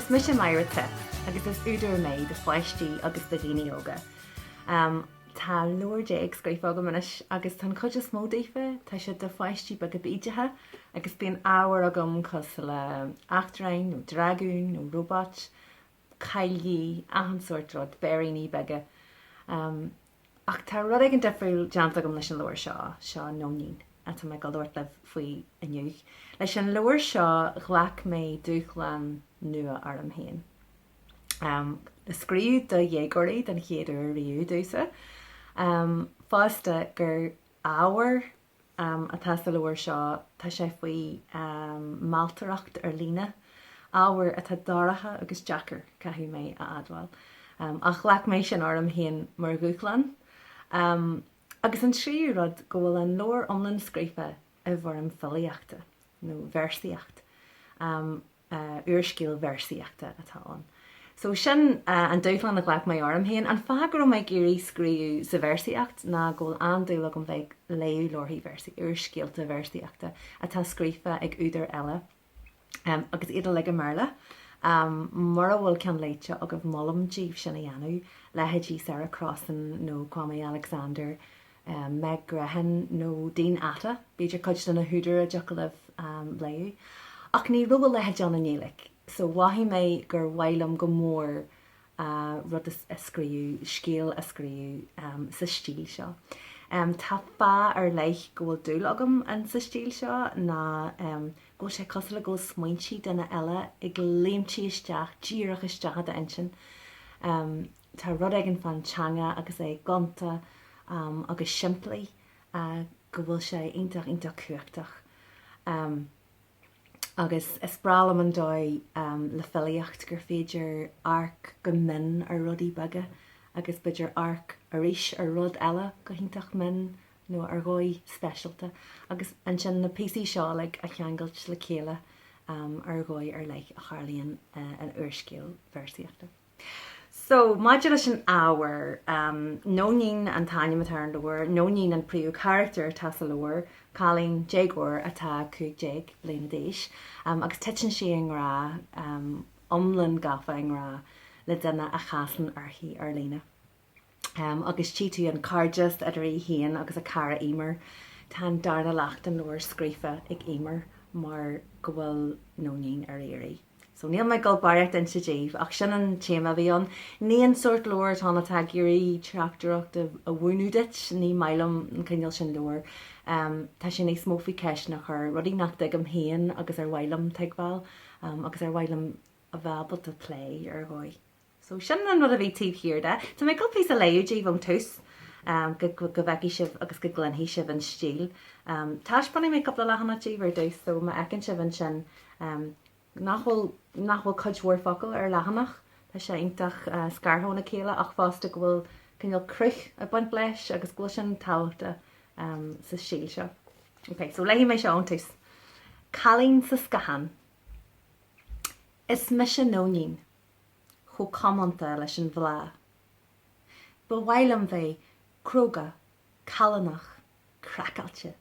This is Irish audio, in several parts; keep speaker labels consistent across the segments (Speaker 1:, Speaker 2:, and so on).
Speaker 1: Is mise Maighread Seith agus is údar mé do pháistí agus do dhaoine óga. Tá leabhar déag scríofa agam anois agus tá an chuid is mó daofa, tá siad do pháistí beaga bídeacha agus bíonn ábhar agam cosúil le eachtráin nó dragúin nó róbait, caillí, achan sórt rud, béiríní beaga. Ach tá rud éigin difriúil déanta agam leis an leabhar seo, seo Nóinín, atá mé ag dul labhairt libh faoi inniu. Leis an leabhar seo ghlac mé dúshlán nua orm féin. Scríobh do dhéagóirí den chéad uair riamh domhsa. Fosta gur ábhar atá sa leabhar seo, tá sé faoi mhealltóireacht ar líne, ábhar atá dorcha agus deacair, caithfidh mé a admháil. Ach ghlac mé sin orm féin mar dhúshlán. Agus an tríú rud, go bhfuil an leabhar iomlán scríofa i bhfoirm filíochta, nó véarsaíocht. úrscéal véarsaíochta atá ann. So sin an dúshlán a ghlac mé orm féin. An fáth go raibh mé ag iarraidh scríobh sa véarsaíocht ná go bhfuil an-dúil agam bheith ag léamh leabharthaí véarsaí, úrscéalta véarsaíochta atá scríofa ag údair eile agus iad uilig i mBéarla. Mura bhfuil ceann léite agaibh molaim daoibh sin a dhéanamh, leithéidí Sarah Crossan nó Kwame Alexander, Meg Grehan nó Dean Atta, b'fhéidir cuid de na húdair a dtiocfadh libh léamh. Ach ní raibh a leithéid ann i nGaeilge, so mhothaigh mé gur mhaith liom go mór rud a scríobh, scéal a scríobh sa stíl seo. Tá fáth ar leith go bhfuil dúil agam in sa stíl seo ná go bhfuil sé cosúil le go bhfuil smaointe duine eile ag léimtí isteach, díreach isteach i d'intinn. Tá rud éigin fán teanga agus é gonta agus simplí go bhfuil sé iontach, iontach cumhachtach. Agus is breá liom an dóigh le filíocht gur féidir amharc go mion ar rudaí beaga agus b'fhéidir amharc arís ar rud eile go hiontach mion nó ar dhóigh speisialta agus ansin na píosaí seo uilig a cheangailt le chéile ar dhóigh ar leith a tharlaíonn in úrscéal véarsaíochta. So, maidir leis an ábhar, Nóinín an t-ainm atá ar an leabhar, Nóinín an príomhcharachtar atá sa leabhar, cailín déagóir atá 15 bliana d'aois, agus titeann sí i ngrá, iomlán gafa i ngrá le duine a chasann uirthi ar líne. Agus tchí tú an cairdeas idir í féin agus a cara Emer. Tá an darna leath den leabhar scríofa ag Emer mar go bhfuil Nóinín ar iarraidh. So níl mé ag dul barraíocht a inse daoibh ach sin an téama a bhí ann. Ní an sórt leabhar atá ann atá ag iarraidh teachtaireacht a mhúineadh duit, ní maith liom an cineál sin leabhar. Tá sé níos mó faoi ceisteanna a chur, rudaí nach dtuigim féin agus ar mhaith liom tuigbheáil agus ar mhaith liom a bheith ábalta plé ar dhóigh. So sin an rud a bhí taobh thiar de. Tá mé ag dul píosa a léamh daoibh ón tús go bhfeicfidh sibh agus go gcluinfidh sibh an stíl. Taispeánfaidh mé cúpla leathanach daoibh ar dtús so má fheiceann sibh ansin nach bhfuil, nach bhfuil cuid mhór focal ar leathanach, tá sé iontach scartha óna chéile ach fosta go bhfuil cineál cruth ag baint leis agus go bhfuil sin tábhachtach sa stíl seo. Ok, so léifidh mé seo ón tús. Cailín sa Scáthán. Is mise Nóinín, chomh comónta leis an bhfleá. Ba mhaith liom bheith cróga, callánach, craiceáilte.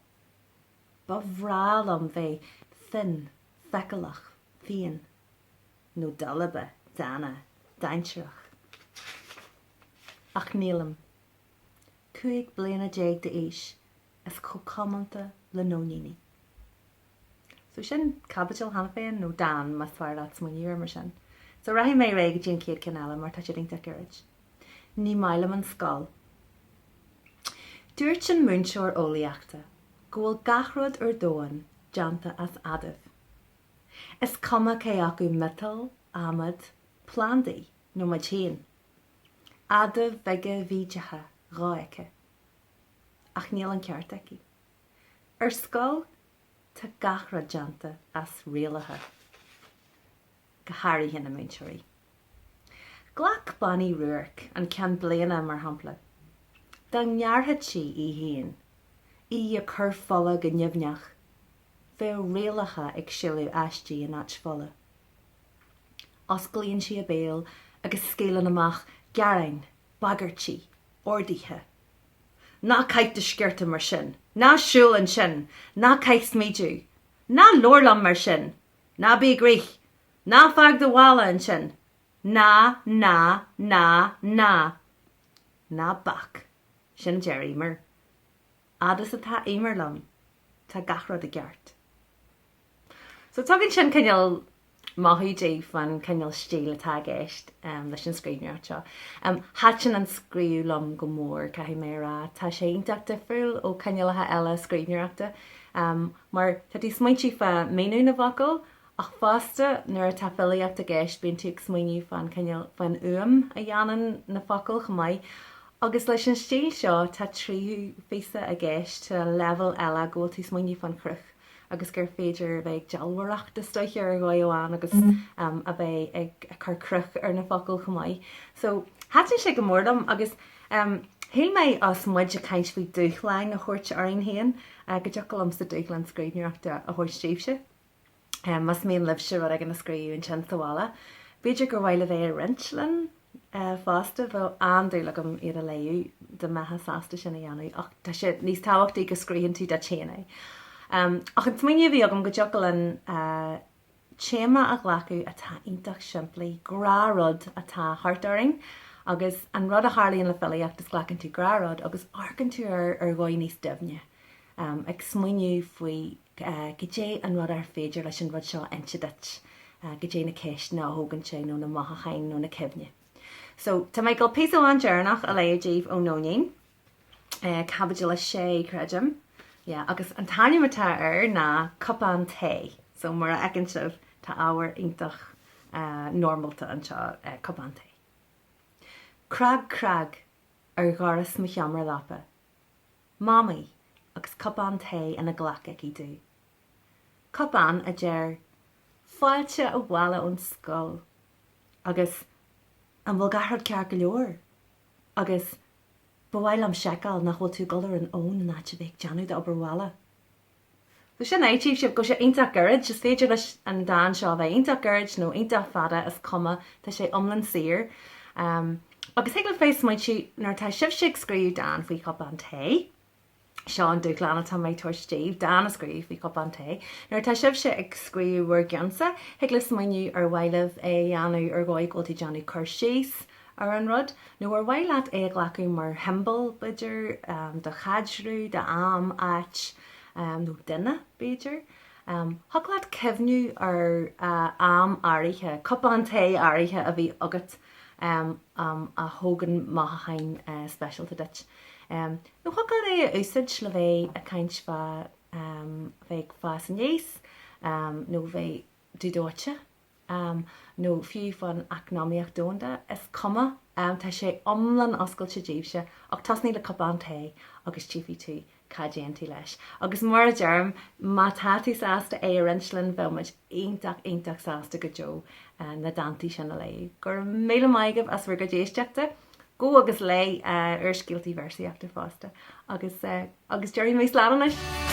Speaker 1: Ba bhreá liom bheith finn, feiceálach, fiáin, nó dalba, dána, dainséarach. Ach nílim. 15 bliana d'aois is chomh comónta le nóiníní. So sin caibidil cheana féin, nó dán más fearr leat smaoineamh air mar sin. So rachaidh mé ar aghaidh go dtí an chéad ceann eile mar tá siad iontach gairid. Ní maith liom an scoil. Dúirt an múinteoir eolaíochta go bhfuil gach rud ar domhan déanta as adaimh. Is cuma cé acu miotal, adhmad, plandaí nó muid féin. Adaimh bheaga bhídeacha dhofheicthe. Ach níl an ceart aici. Ar scoil tá gach rud déanta as rialacha. Go háirithe na múinteoirí. Glac Bean Uí Ruairc, an ceann bliana, mar shampla. Dá ngearrfadh sí í féin, í ag cur fola go nimhneach, bheadh rialacha ag sileadh aisti in áit fola. Osclaíonn sí a béal agus scaoileann amach gearáin, bagairtí, orduithe. Ná caith do sciorta mar sin! Ná siúil ansin! Ná caith smideadh! Ná labhair liom mar sin! Ná bí ag rith! Ná fág do mhála ansin! Ná, ná, ná, ná! Ná bac! Sin a deir Eimear. Fhad is atá Eimear liom, tá gach rud i gceart. So tugann sin cineál mothú daoibh faoin cineál stíl atá i gceist leis an scríbhneoireacht seo. Thaitin an scríobh liom go mór, caithfidh mé a rá. Tá sé iontach difriúil ó cineálacha eile scríbhneoireachta mar tá tú ag smaointiú fá míniú na bhfocal ach fosta nuair atá filíocht i gceist bíonn tú ag smaoineamh fán cineál, fán fhuaim a dhéanann na focail chomh maith. Agus leis an stíl seo tá tríú phíosa i gceist, tá leibhéal eile go bhfuil tú ag smaoineamh fán chruth. agus gur féidir a bheith ag dealbhóireacht is dóiche ar dhóigh amháin agus a bheith ag cur cruth ar na focail chomh maith. So thaitin sé go mór liom agus shíl mé os muid ag caint faoi dúshláin a thabhairt orainn féin go dtiocfadh liomsa dúshlán scríbhneoireachta a thabhairt daoibhse. Más mian libhse rud éigin a scríobh ansin sa bhaile, b'fhéidir gur mhaith libh é a roinnt linn fosta. Bheadh an-dúil agam iad a léamh dá mbeifeá sásta sin a dhéanamh ach tá sé níos tábhachtaí go scríobhann tú duit féin é. Ach an smaoineamh a bhí agam go dtiocfadh linn téama a ghlacadh atá iontach simplí, gnáthrud atá thart orainn agus an rud a tharlaíonn le filíocht is glacann tú gnáthrud agus amharcann tú air ar dhóigh níos doimhne, ag smaoineamh faoi Goidé an rud ar féidir leis an rud seo a inse duit? Goidé na ceisteanna a thógann sé nó na mothúcháin nó na cuimhní? So, tá mé ag dul píosa amháin deireanach a léamh daoibh ó Nóinín, caibidil 6, creidim. Yeah, agus an t-ainm atá air ná Cupán Tae. So, mar a fheiceann sibh, tá ábhar iontach normalta anseo, cupán tae. Cnag cnag ar dhoras mo sheomra leapa. Mamaí agus cupán tae ina glac aici domh. Cupán a deir 'Fáilte abhaile ón scoil' agus 'An bhfuil gach rud ceart go leor? agus 'Ba mhaith liom seiceáil nach bhfuil tú ag dul ar an fhón in áit a bheith ag déanamh d'obair bhaile. So sin é, tchífidh sibh go bhfuil sé iontach gairid, is féidir leis an dán seo a bheith iontach gairid nó iontach fada, is cuma, tá sé iomlán saor. Agus thig libh bheith ag smaointiú, nuair atá sibhse ag scríobh dán faoi chupán tae, seo an dúshlán atá mé ag tabhairt daoibh, dán a scríobh faoi chupán tae, nuair atá sibhse ag scríobh bhur gceannsa, thig libh smaoineamh ar mhaith libh é a dhéanamh ar dhóigh go bhfuil tú ag déanamh cur síos ar an rud, nó ar mhaith leat é a ghlacadh mar shiombail, b'fhéidir, do chaidreamh, d'am, áit, nó duine, b'fhéidir. Thiocfadh leat cuimhniú ar am áirithe, cupán tae áirithe a bhí agat a thógann mothúcháin speisialta duit. Nó thiocfadh leat é a úsáid le bheith ag caint fá bheith ag fás aníos, nó bheith tú dóite. nó fiú fán eacnamaíocht domhanda, is cuma, tá sé iomlán oscailte daoibhse, ach tosnaigh le cupán tae agus tchífidh tú cá dtéann tú leis. Agus mar a deirim, má tá tú sásta é a roinnt linn, bheadh muid iontach, iontach sásta go deo na dántaí sin a léamh. Go raibh míle maith agaibh as bhur gcuid éisteachta. Gabh agus léigh úrscéaltaí véarsaíochta fosta. Agus, agus déarfaidh mé slán anois!